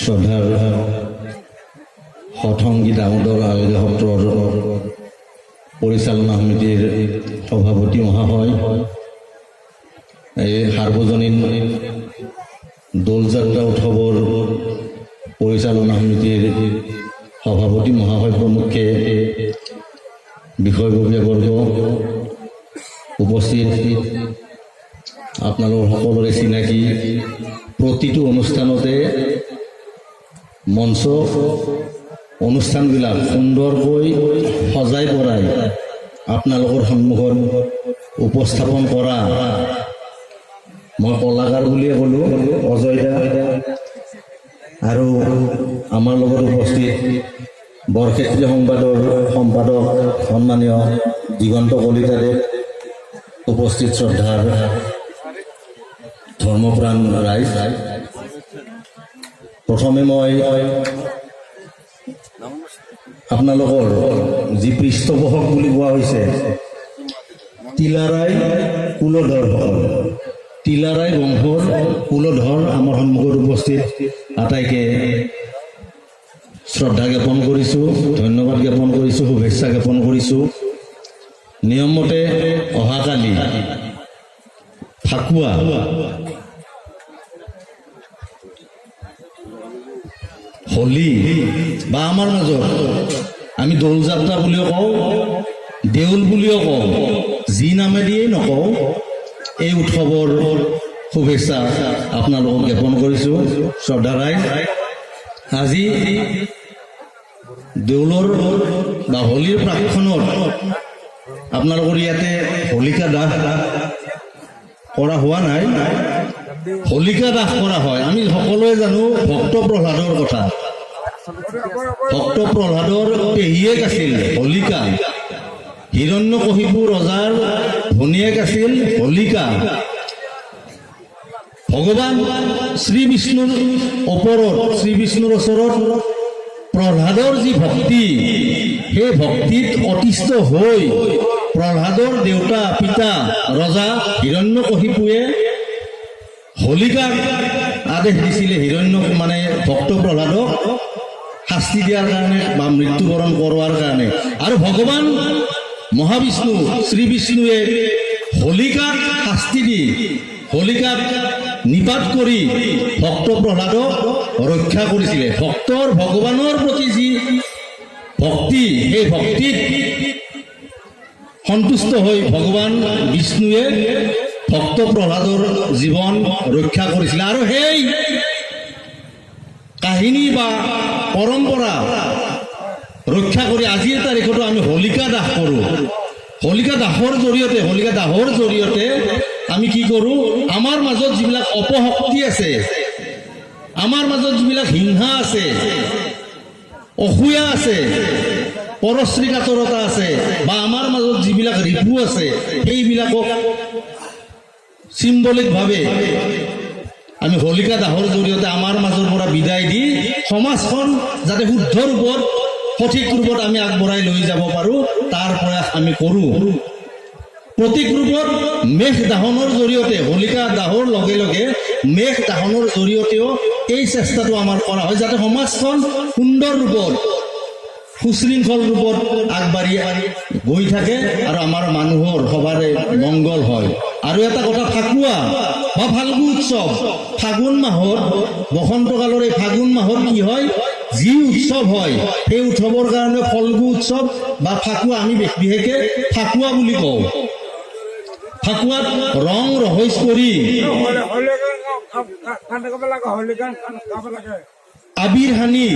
শ্ৰদ্ধাৰ সৎসংগী দামোদৰ আয়োগ্য সত্ৰৰ পৰিচালনা সমিতিৰ সভাপতি মহাশয়, এই সাৰ্বজনীন দৌলযাত্ৰা উৎসৱৰ পৰিচালনা সমিতিৰ সভাপতি মহাশয় প্ৰমুখ্যে বিষয়ববীয়াবৰ্গ, উপস্থিত আপোনালোকৰ সকলোৰে চিনাকি, প্ৰতিটো অনুষ্ঠানতে মঞ্চ অনুষ্ঠানবিলাক সুন্দৰকৈ সজাই পৰাই আপোনালোকৰ সন্মুখত উপস্থাপন কৰা, মই কলাকাৰ বুলিয়ে ক'লোঁ, অজয় দা আৰু আমাৰ লগত উপস্থিত বৰক্ষেত্ৰী সংবাদৰ সম্পাদক সন্মানীয় দিগন্ত কলিতাদেৱ, উপস্থিত শ্ৰদ্ধাৰ ধৰ্মপ্ৰাণ ৰাইজ, প্ৰথমে মই আপোনালোকৰ যি পৃষ্ঠপোষক বুলি কোৱা হৈছে, তিলাৰাই কুলধৰসকল, তিলাৰাই বংশৰ কুলধৰ আমাৰ সন্মুখত উপস্থিত আটাইকে শ্ৰদ্ধা জ্ঞাপন কৰিছোঁ, ধন্যবাদ জ্ঞাপন কৰিছোঁ, শুভেচ্ছা জ্ঞাপন কৰিছোঁ। নিয়মমতে অহাকালি ফাকুৱা, হোলী বা আমাৰ মাজত আমি দৌল যাত্ৰা বুলিও কওঁ, দেউল বুলিও কওঁ, যি নামে দিয়েই নকওঁ, এই উৎসৱৰ শুভেচ্ছা আপোনালোকক জ্ঞাপন কৰিছোঁ। শ্ৰদ্ধা ৰাইজ, আজি দেউলৰ বা হোলীৰ প্ৰাকক্ষণত আপোনালোকৰ ইয়াতে হোলিকা দাহ কৰা হোৱা নাই। হোলিকা দাহ কৰা হয়, আমি সকলোৱে জানো ভক্ত প্ৰহ্লাদৰ কথা। ভক্ত প্ৰহ্লাদৰ পেহীয়েক আছিল হোলিকা, হিৰণ্যকশিপু ৰজাৰ ভনীয়েক আছিল হোলিকা। ভগৱান শ্ৰী বিষ্ণুৰ ওপৰত, শ্ৰী বিষ্ণুৰ ওচৰত প্ৰহ্লাদৰ যি ভক্তি, সেই ভক্তিত অতিষ্ঠ হৈ প্ৰহ্লাদৰ দেউতা পিতা ৰজা হিৰণ্যকশিপুৱে হোলিকাক আদেশ দিছিলে হিৰণ্য মানে ভক্ত প্ৰহ্লাদক শাস্তি দিয়াৰ কাৰণে বা মৃত্যুবৰণ কৰোৱাৰ কাৰণে। আৰু ভগৱান মহাবিষ্ণু শ্ৰী বিষ্ণুৱে হোলিকাক শাস্তি দি, হোলিকাক নিপাত কৰি ভক্ত প্ৰহ্লাদক ৰক্ষা কৰিছিলে। ভক্তৰ ভগৱানৰ প্ৰতি যি ভক্তি, সেই ভক্তিত সন্তুষ্ট হৈ ভগৱান বিষ্ণুৱে ভক্ত প্ৰহ্লাদৰ জীৱন ৰক্ষা কৰিছিলে। আৰু সেই কাহিনী বা পৰম্পৰা ৰক্ষা কৰি আজিৰ তাৰিখতো আমি হোলিকা দাহ কৰোঁ। হোলিকা দাহৰ জৰিয়তে, হোলিকা দাহৰ জৰিয়তে আমি কি কৰোঁ? আমাৰ মাজত যিবিলাক অপশক্তি আছে, আমাৰ মাজত যিবিলাক হিংসা আছে, অসূয়া আছে, পৰশ্ৰীকাতৰতা আছে বা আমাৰ মাজত যিবিলাক ৰিপু আছে, সেইবিলাকক চিম্বলিকভাৱে আমি হোলিকা দাহৰ জৰিয়তে আমাৰ মাজৰ পৰা বিদায় দি সমাজখন যাতে শুদ্ধ ৰূপত, সঠিক ৰূপত আমি আগবঢ়াই লৈ যাব পাৰোঁ, তাৰ প্ৰয়াস আমি কৰোঁ। প্ৰতীক ৰূপত মেঘ দাহনৰ জৰিয়তে, হোলিকা দাহৰ লগে লগে মেঘ দাহনৰ জৰিয়তেও এই চেষ্টাটো আমাৰ কৰা হয়, যাতে সমাজখন সুন্দৰ ৰূপত, সুশৃংখল ৰূপত আগবাঢ়ি গৈ থাকে আৰু আমাৰ মানুহৰ সবাৰে মংগল হয়। আৰু এটা কথা, ফাকুৱা বা ফাল্গু উৎসৱ ফাগুন মাহত, বসন্তকালৰ এই ফাগুন মাহত কি হয়, যি উৎসৱ হয়, সেই উৎসৱৰ কাৰণে ফল্গু উৎসৱ বা ফাকুৱা, আমি বিশেষকে ফাকুৱা বুলি কওঁ। ফাকুৱাত ৰং ৰহইচ কৰি, আবিৰ সানি,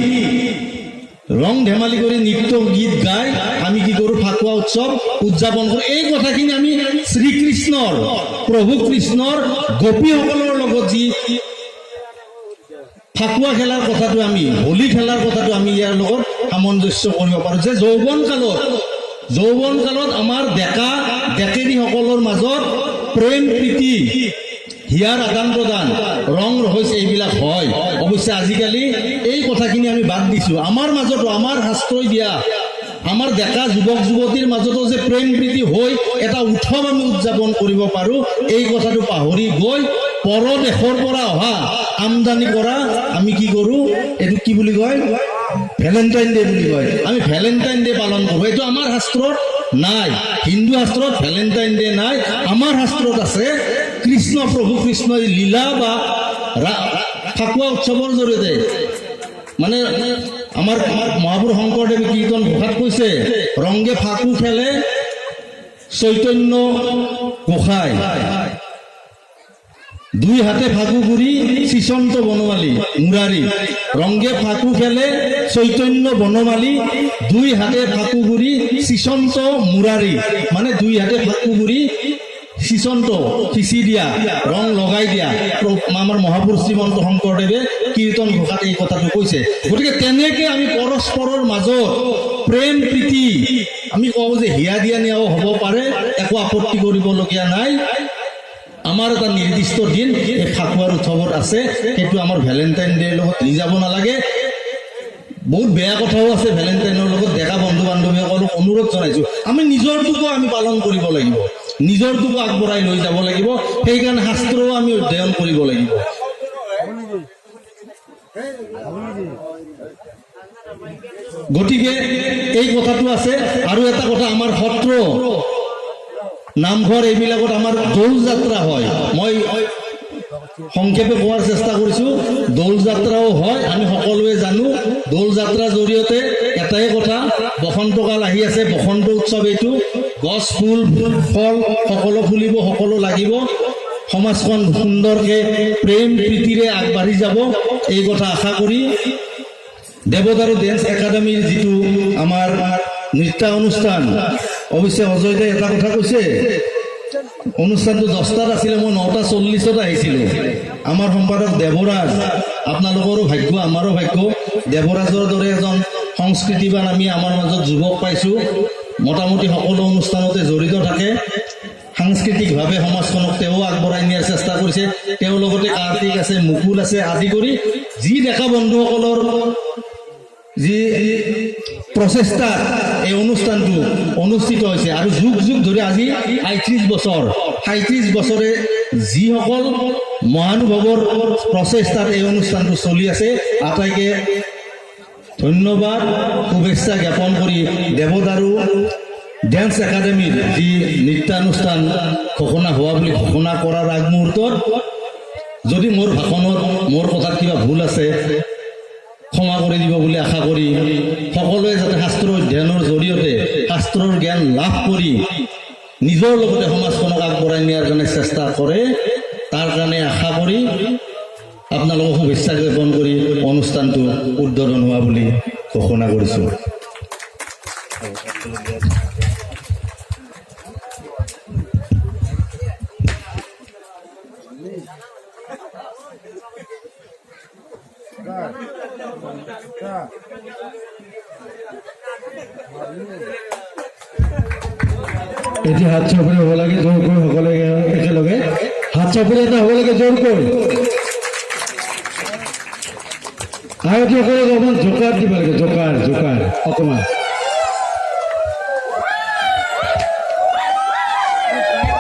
ৰং ধেমালি কৰি, নৃত্য গীত গাই আমি কি কৰোঁ? ফাকুৱা উৎসৱ উদযাপন কৰোঁ। এই কথাখিনি আমি শ্ৰীকৃষ্ণৰ, প্ৰভু কৃষ্ণৰ গোপীসকলৰ লগত যি ফাকুৱা খেলাৰ কথাটো, আমি হোলী খেলাৰ কথাটো আমি ইয়াৰ লগত সামঞ্জস্য কৰিব পাৰোঁ যে যৌৱন কালত আমাৰ ডেকা ডেকেৰীসকলৰ মাজত প্ৰেম প্ৰীতি, হিয়াৰ আদান প্ৰদান, ৰং ৰহস্য এইবিলাক হয়। অৱশ্যে আজিকালি এই কথাখিনি আমি বাদ দিছোঁ। আমাৰ মাজতো, আমাৰ শাস্ত্ৰই দিয়া আমাৰ ডেকা যুৱক যুৱতীৰ মাজতো যে প্ৰেম প্ৰীতি হৈ এটা উৎসৱ আমি উদযাপন কৰিব পাৰোঁ, এই কথাটো পাহৰি গৈ পৰদেশৰ পৰা অহা আমদানি কৰা আমি কি কৰোঁ, এইটো কি বুলি কয়, ভেলেণ্টাইন ডে বুলি কয়। আমি ভেলেণ্টাইন ডে পালন কৰোঁ। এইটো আমাৰ শাস্ত্ৰত নাই। হিন্দু শাস্ত্ৰত ভেলেণ্টাইন ডে নাই। আমাৰ শাস্ত্ৰত আছে কৃষ্ণ, প্ৰভু কৃষ্ণই লীলা বা ফাকুৱা উৎসৱৰ জৰিয়তে, মানে আমাৰ মহাপুৰুষ শংকৰদেৱে কীৰ্তন ঘোষাত কৈছে, ৰংগে ফাকু খেলে চৈতন্য গোসাই, দুই হাতে ফাকু গুৰি সিচন্ত বনমালী মুৰাৰী। ৰংগে ফাকু খেলে চৈতন্য বনমালী, দুই হাতে ফাকু গুৰি সিচন্ত মুৰাৰী। মানে দুই হাতে ফাকু গুৰি সিচন্ত, সিঁচি দিয়া, ৰং লগাই দিয়া। আমাৰ মহাপুৰুষ শ্ৰীমন্ত শংকৰদেৱে কীৰ্তন ঘোষাত এই কথাটো কৈছে। গতিকে তেনেকে আমি পৰস্পৰৰ মাজত প্ৰেম প্ৰীতি, আমি কওঁ যে হিয়া দিয়া নিয়াও হ'ব পাৰে, একো আপত্তি কৰিবলগীয়া নাই। আমাৰ এটা নিৰ্দিষ্ট দিন এই ফাকুৱাৰ উৎসৱত আছে, সেইটো আমাৰ ভেলেণ্টাইন ডেৰ লগত নি যাব নালাগে। বহুত বেয়া কথাও আছে ভেলেণ্টাইনৰ লগত। ডেকা বন্ধু বান্ধৱীসকলক অনুৰোধ জনাইছোঁ, আমি নিজৰটোকো আমি পালন কৰিব লাগিব, নিজৰটোকো আগবঢ়াই লৈ যাব লাগিব। সেইকাৰণে শাস্ত্ৰও আমি অধ্যয়ন কৰিব লাগিব। গতিকে এই কথাটো আছে। আৰু এটা কথা, আমাৰ সত্ৰ নামঘৰ এইবিলাকত আমাৰ দৌল যাত্ৰা হয়। মই সংক্ষেপে কোৱাৰ চেষ্টা কৰিছোঁ। দৌল যাত্ৰাও হয়, আমি সকলোৱে জানো। দৌল যাত্ৰাৰ জৰিয়তে এটাই কথা, বসন্তকাল আহি আছে, বসন্ত উৎসৱ এইটো। গছ ফুল ফল সকলো ফুলিব, সকলো লাগিব, সমাজখন সুন্দৰকৈ প্ৰেম প্ৰীতিৰে আগবাঢ়ি যাব, এই কথা আশা কৰি দেৱদাৰু ডেন্স একাডেমীৰ যিটো আমাৰ নৃত্য অনুষ্ঠান, অৱশ্যে অজয় দাই এটা কথা কৈছে, অনুষ্ঠানটো 10টাত আছিলে, মই 9:40ত আহিছিলোঁ। আমাৰ সম্পাদক দেৱৰাজ, আপোনালোকৰো ভাগ্য, আমাৰো ভাগ্য, দেৱৰাজৰ দৰে এজন সংস্কৃতিবান আমি আমাৰ মাজত যুৱক পাইছোঁ। মোটামুটি সকলো অনুষ্ঠানতে জড়িত থাকে, সাংস্কৃতিকভাৱে সমাজখনক তেওঁ আগবঢ়াই নিয়াৰ চেষ্টা কৰিছে। তেওঁৰ লগতে কাৰ্তিক আছে, মুকুল আছে, আদি কৰি যি ডেকা বন্ধুসকলৰ যি প্ৰচেষ্টাত এই অনুষ্ঠানটো অনুষ্ঠিত হৈছে আৰু যুগ যুগ ধৰি আজি 37 বছৰ, 37 বছৰে যিসকল মহানুভৱৰ প্ৰচেষ্টাত এই অনুষ্ঠানটো চলি আছে, আটাইকে ধন্যবাদ, শুভেচ্ছা জ্ঞাপন কৰি দেৱদাৰু ডেন্স একাডেমীৰ যি নৃত্যানুষ্ঠান ঘোষণা হোৱা বুলি ঘোষণা কৰাৰ আগমুহূৰ্তত যদি মোৰ ভাষণত, মোৰ কথাত কিবা ভুল আছে ক্ষমা কৰি দিব বুলি আশা কৰি, সকলোৱে যাতে শাস্ত্ৰ অধ্যয়নৰ জৰিয়তে শাস্ত্ৰৰ জ্ঞান লাভ কৰি নিজৰ লগতে সমাজখনক আগবঢ়াই নিয়াৰ কাৰণে চেষ্টা কৰে, তাৰ কাৰণে আশা কৰি আপোনালোকক শুভেচ্ছা জ্ঞাপন কৰি অনুষ্ঠানটো উদ্বোধন হোৱা বুলি ঘোষণা কৰিছোঁ। এতিয়া হাত চাপৰি হ'ব লাগে জোৰকৈ, সকলোৱে একেলগে হাত চাপৰি এটা হ'ব লাগে জোৰকৈ। আয়তীসকলক অকণমান জোকাৰ দিব লাগে, জোকাৰ জোকাৰ অকণমান।